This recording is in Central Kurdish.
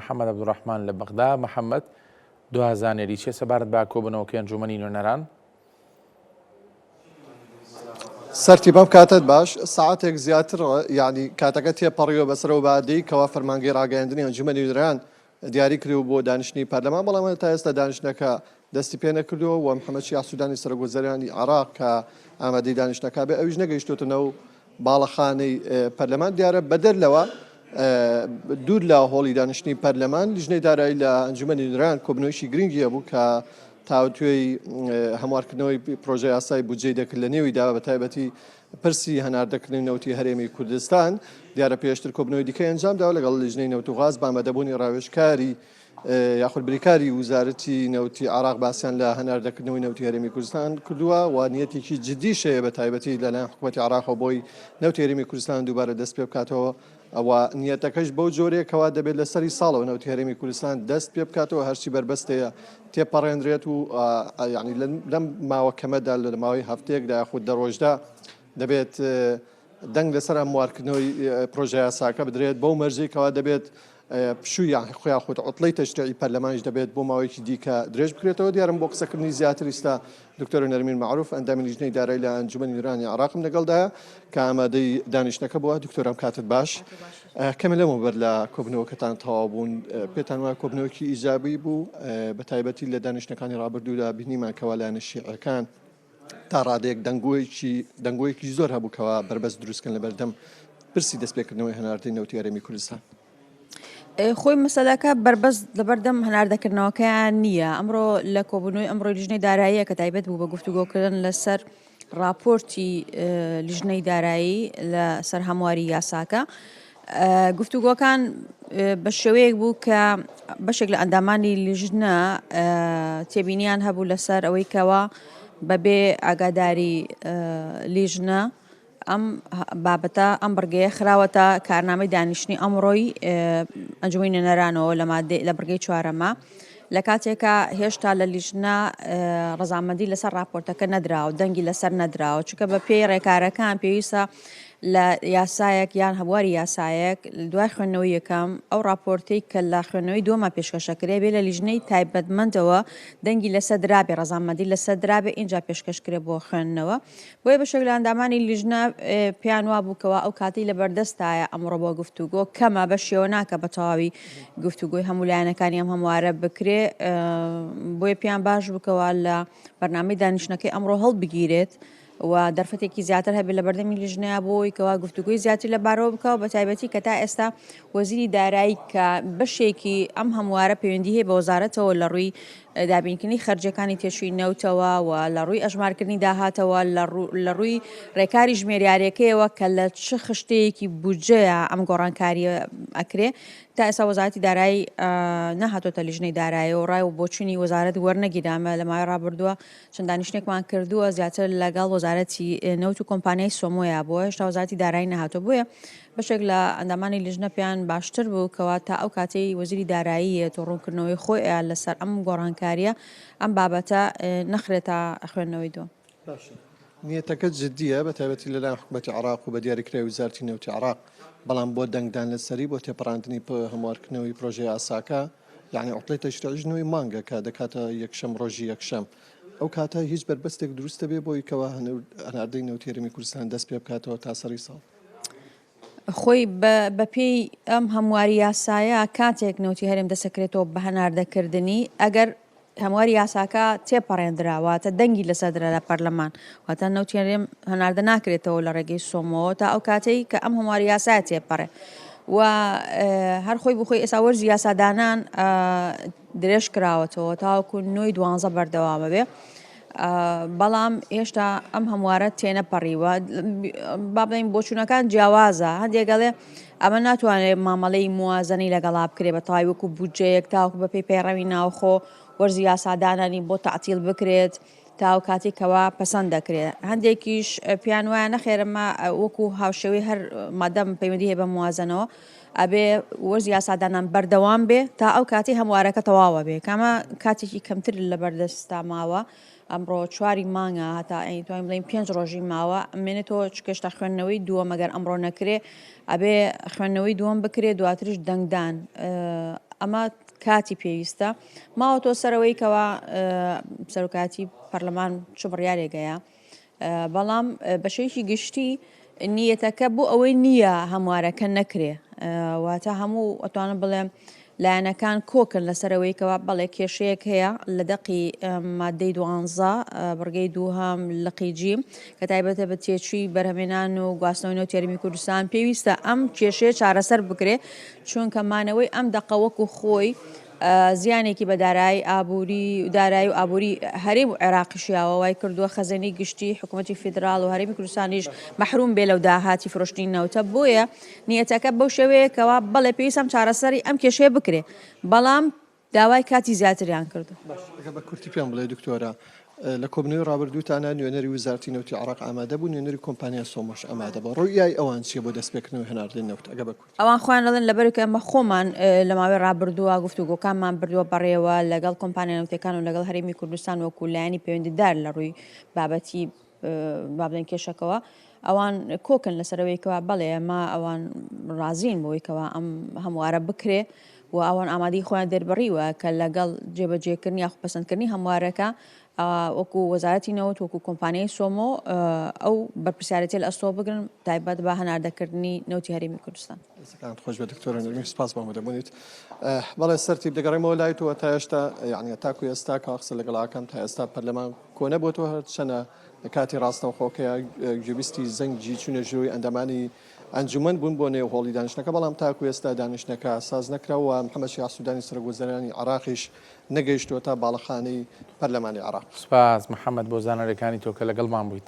محەممەد عەبدولڕەحمان لە بەغدا. محەممەد، دوا زانیاری چیە سەبارەت بە کۆبوونەوەکەی ئەنجوومەنی نوێنەران؟ سەرتیپ ئەم کاتەت باش ساعتێک زیاتر یعنی کاتەکە تێپەڕیوە بەسەرەوە بادەی کەوا فەرمانگەی ڕاگەیاندنی ئەنجومەنی نوێنەران دیاری کرد بۆ دانیشتنی پەرلەمان بەڵام تا ئێستا دانیشتنەکە دەستی پێ نەکردووە و محەممەد شیاع سوودانی سەرۆکوەزیرانی عێراق کە ئامادەی دانیشتنەکە بێ ئەویش نەگەیشتووەتە ناو باڵەخانەی پەرلەمان دیارە بەدەر لەوە دوور لە هۆڵی دانیشتنی پەرلەمان لیژنەی دارایی لە ئەنجومەنی نوێنەران کۆبنەوەیکی گرنگی هەبوو کە تاوتوێی هەموارکردنەوەی پرۆژە یاسای بودجەی دەکرد لە نێویدا بە تایبەتی پرسی هەناردەکردنی نەوتی هەرێمی کوردستان دیارە پێشتر کۆبنەوەی دیکە ئەنجام داوە لەگەڵ لیژنەی نەوت و غاز بە ئامادەبوونی ڕاوێژکاری یاخود بریکاری وزارەتی نەوتی عراق باسیان لە هەناردەکردنەوەی نەوتی هەرێمی کوردستان کردووە و نیەتێکی جددیش هەیە بە تایبەتی لەلایەن حکوومەتی عراقەوە بۆی نەوتی هەرێمی کوردستان دووبارە دەست پێ بکاتەوە ئەوە نیەتەکەش بەو جۆرەیە کەوا دەبێت لە سەری ساڵەوە نەوتی هەرێمی کوردستان دەست پێ بکاتەوە هەرچی بەربەستەیە تێپەڕێنرێت و یعنی لەم ماوە کەمەدا لە ماوەی هەفتەیەکدا یاخود دە ڕۆژدا دەبێت دەنگ لەسەر هەموارکردنەوەی پرۆژە یاساکە بدرێت بەو مەرجەی کەوا دەبێت پشوو یان یاخود عوتڵەی تەشریعی پەرلەمانیش دەبێت بۆ ماوەیەکی دیکە درێژ بکرێتەوە. دیارم بۆ قسەکردنی زیاتر ئیستا دکتۆرە نەرمین مەعروف ئەندامی لیژنەی دارایی لە ئەنجومەنی نوێنەرانی عێراقم لەگەڵدایە کە ئامادەی دانیشتنەکە بووە. دکتۆر ئەم کاتت باش. کەمێ لەمەوبەر لە کۆبوونەوەکەتان تەواو بوون، پێتان وایە کۆبوونەوەکی ئیجابی بوو؟ بە تایبەتی لە دانیشتنەکانی ڕابردوودا بینیمان کەوا لایەنە شیعەکان تا ڕادەیەک دەنگۆیەکی دەنگۆیەکی زۆر هەبوو کەوا بەربەست دروستکەن لە بەردەم پرسی دەستپێکردنەوەی هەناردەی نەوتی هەرێمی کوردستان. خۆی مەسەلەکە بەربەست لەبەردەم هەناردەکردنەوەکەیان نییە ئەمڕۆ لە کۆبوونەوەی ئەمڕۆی لیژنەی داراییە کە تایبەت بوو بە گفتوگۆکردن لەسەر راپۆرتی لیژنەی دارایی لەسەر هەمواری یاساکە گفتوگۆکان بە شێوەیەک بوو کە بەشێک لە ئەندامانی لیژنە تێبینیان هەبوو لەسەر ئەوەی کەوا بەبێ ئاگاداری لیژنە ئەم بابەتە ئەم بڕگەیە خراوەتە کارنامەی دانیشتنی ئەمڕۆی ئەنجومی نوێنەرانەوە لە مادەی لە بڕگەی چوارەمە لە کاتێکا هێشتا لە لیژنە ڕەزامەندی لەسەر راپۆرتەکە نەدراوە دەنگی لەسەر نەدراوە چونکە بە پێی ڕێکارەکان پێویستە لە یاسایەک یان هەبواری یاسایەک دوای خوێندنەوەی یەکەم ئەو راپۆرتەی کە لە خوێندنەوەی دووەمە پێشکەشەکرێ بێ لە لیژنەی تایبەتمەندەوە دەنگی لەسەر درابێ ڕەزامەندی لەسەر درابێ ئینجا پێشکەش کرێ بۆ خوێندنەوە بۆیە بەشێک لە ئەندامانی لیژنە پێیان وابوو کەوا ئەو کاتەی لەبەردەستایە ئەمڕۆ بۆ گفتوگۆ کەمە بە شێوە ناکە بە تەواوی گفتوگۆی هەموو لایەنەکانی ئەم هەموارە بکرێ بۆیە پێیان باش بکەوە لە بەرنامەی دانیشتنەکەی ئەمڕۆ هەڵبگیرێت و دەرفەتێکی زیاتر هەبێت لە بەردەمی لیژنەیە بۆی کەوا گفتوگۆی زیاتر لەبارەوە بکە و بە تایبەتی کە تا ئێستا وەزیری دارایی کە بەشێکی ئەم هەموارە پەیوەندی هەیە بە وەزارەتەوە لە ڕووی دابینکردنی خەرجیەکانی تێچووی نەوتەوە و لە ڕووی ئەژمارکردنی داهاتەوە لە ڕووی ڕێکاری ژمێریارەکەیەوە کە لە چ خشتەیەکی بودجەیە ئەم گۆڕانکاریە ئەکرێ تا ئێستا وەزارەتی دارایی نەهاتۆتە لیژنەی دارایی و ڕای و بۆچوونی وەزارەت وەرنەگیرامە لە ماوەی ڕابردووە چەند دانیشتێکمان کردووە زیاتر لەگەڵ وەزارەتی نەوت و کۆمپانیای سۆمۆیا بووە هێشتا وەزارەتی دارایی نەهاتووە بۆیە بەشێک لە ئەندامانی لیژنە پێیان باشتر بوو کەوا تا ئەو کاتەی وەزیری دارایی یەت و ڕوونکردنەوەی خۆی ئەیات لەسەر ئەم گۆڕانکارییە ئەم بابەتە نەخرێتە خوێندنەوەی دووەم. باشە نیەتەکە جدییە بە تایبەتی لەلایەن حکومەتی عێراق و بە دیاریکراوی وەزارەتی نەوتی عێراق، بەڵام بۆ دەنگدان لەسەری بۆ تێپەڕاندنی هەموارکردنەوەی پرۆژە یاساکە یانی عوتڵەی تەشریعیش نۆی مانگە کە دەکاتە یەکشەم ڕۆژی یەکشەم ئەو کاتە هیچ بەربەستێک دروست دەبێ بۆی کەوا هەناردەی نەوتی هەرێمی کوردستان دەست پێ بکاتەوە تا سەری ساڵ؟ خۆی بەپێی ئەم هەمواری یاسایە کاتێک نەوتی هەرێم دەسەکرێتەوە بە هەناردەکردنی ئەگەر هەمواری یاساکە تێپەڕێندرا واتە دەنگی لەسەر درا لە پەرلەمان واتە نەوتی هەرێم هەناردە ناکرێتەوە لە ڕێگەی سۆمەوە تا ئەو کاتەی کە ئەم هەمواری یاسایە تێپەڕێ و هەر خۆی بخۆی ئێستا وەرزی یاسادانان درێژ کراوەتەوە تاوەکو نۆی دوانزە بەردەوامە بێ. بەڵام هێشتا ئەم هەموارە تێنەپەڕیوە با بڵێین بۆچوونەکان جیاوازە هەندێک گەڵێ ئەمە ناتوانێت مامەڵەی موازنەی لەگەڵا بکرێ بە تەواوی وەکو بودجەیەک تاوەکو بەپێی پەیڕەوی ناوخۆ وەرزی یاسادانانی بۆ تەعتیل بکرێت تا ئەو کاتێک کەوا پەسەند دەکرێت هەندێکیش پێیان وایە نەخێرەمە وەکو هاوشێوەی هەر مادەم پەیوەندی هەیە بە موازنەوە ئەبێ وەرزی یاسادانان بەردەوام بێ تا ئەو کاتەی هەموارەکە تەواوە بێ کامە کاتێکی کەمتر لە بەردەستا ماوە ئەمڕۆ چواری مانگە هەتا توانین بڵێین پێنج ڕۆژی ماوە ئەمێنێتەوە چکێشتا خوێندنەوەی دووەم ئەگەر ئەمڕۆ نەکرێ ئەبێ خوێندنەوەی دووەم بکرێ دواتریش دەنگدان. ئەمە کاتی پێویستە ماوەتەوە سەرەوەی کەوا سەرۆکایەتی پەرلەمان چ بڕیارێک هەیە بەڵام بەشێکی گشتی نیەتەکە بۆ ئەوەی نییە هەموارەکە نەکرێ واتە هەموو ئەتوانم بڵێم لایەنەکان کۆکن لەسەرەوەی کەوا بەڵێ کێشەیەک هەیە لە دەقی مادەی دوانزە بڕگەی دووهەم لقی جیم کە تایبەتە بە تێچووی بەرهەمێنان و گواستنەوەی نەوتی هەرێمی کوردستان پێویستە ئەم کێشەیە چارەسەر بکرێ چونکە مانەوەی ئەم دەقە وەکو خۆی زیانێکی بە دارایی ئابووری دارایی و ئابووری هەرێم و عێراقیش یاوە وای کردووە خەزێنەی گشتی حکوومەتی فیدراڵ و هەرێمی کوردستانیش مەحروم بێ لەو داهاتی فرۆشتنی نەوتە بۆیە نیەتەکە بەو شێوەیە کەوا بەڵێ پێویستە ئەم چارەسەری ئەم کێشەیە بکرێ بەڵام داوای کاتی زیاتریان کردو. باش ئەگەر بە کورتی پێم بڵێ دکتۆرە لە کۆبنەوەی ڕابردووتانا نوێنەری وزارەتی نەوتی عێراق ئامادە بوو نوێنەری کۆمپانیای سۆمۆش ئامادە بوو ڕوئیای ئەوان چیە بۆ دەستپێکردنەوەی هەناردەی نەوت ئەگەر بە کورتی. ئەوان خۆیان دەڵێن لەبەرئەوەی ئێمە خۆمان لە ماوەی ڕابردووە گفتوگۆکانمان بردووە بەڕێوە لەگەڵ کۆمپانیا نەوتیەکان و لەگەڵ هەرێمی کوردستان وەکو لایەنی پەیوەندیدار لە ڕووی بابەتی با بڵێن کێشەکەوە ئەوان کۆکن لەسەرەوەی کەوا بەڵێ ئێمە ئەوان ڕازین بۆی کەوا ئەم هەموارە بکرێ و ئەوان ئامادەی خۆیان دەربڕیوە کە لەگەڵ جێبەجێکردنی یاخود پەسەندکردنی هەموارەکە وەکو وەزارەتی نەوت وەکو کۆمپانیای سۆمۆ ئەو بەرپرسیارێتیە لە ئەستۆ بگرن تایبەت بە هەناردەکردنی نەوتی هەرێمی کوردستان. دەستەکانت خۆش بێت دکتۆرە نەرمین سپاس بۆ ئامادەبوونیت. بەڵێ سەرتیپ دەگەڕێمەوە لای تۆ تا ئێستا یعنی تاکو ئێستا کە قسە لەگەڵ ئاکام تا ئێستا پەرلەمان کۆ نەبووەوە هەرچەنە لە کاتی ڕاستەوخۆکەیە گوێبیستی زەنگی چوونە ژووری ئەندامانی ئەنجومەن بوون بۆ نێو هۆڵی دانیشتنەکە، بەڵام تاکو ئێستا دانیشتنەکە ساز نەکراوە و محەمەد شیاع سودانی سەرۆکوەزیرانی عێراقیش نەگەیشتووەتە باڵەخانەی پەرلەمانی عێراق. سوپاس محەمەد بۆ زانیاریەکانی تۆ کە لەگەڵمان بوویت.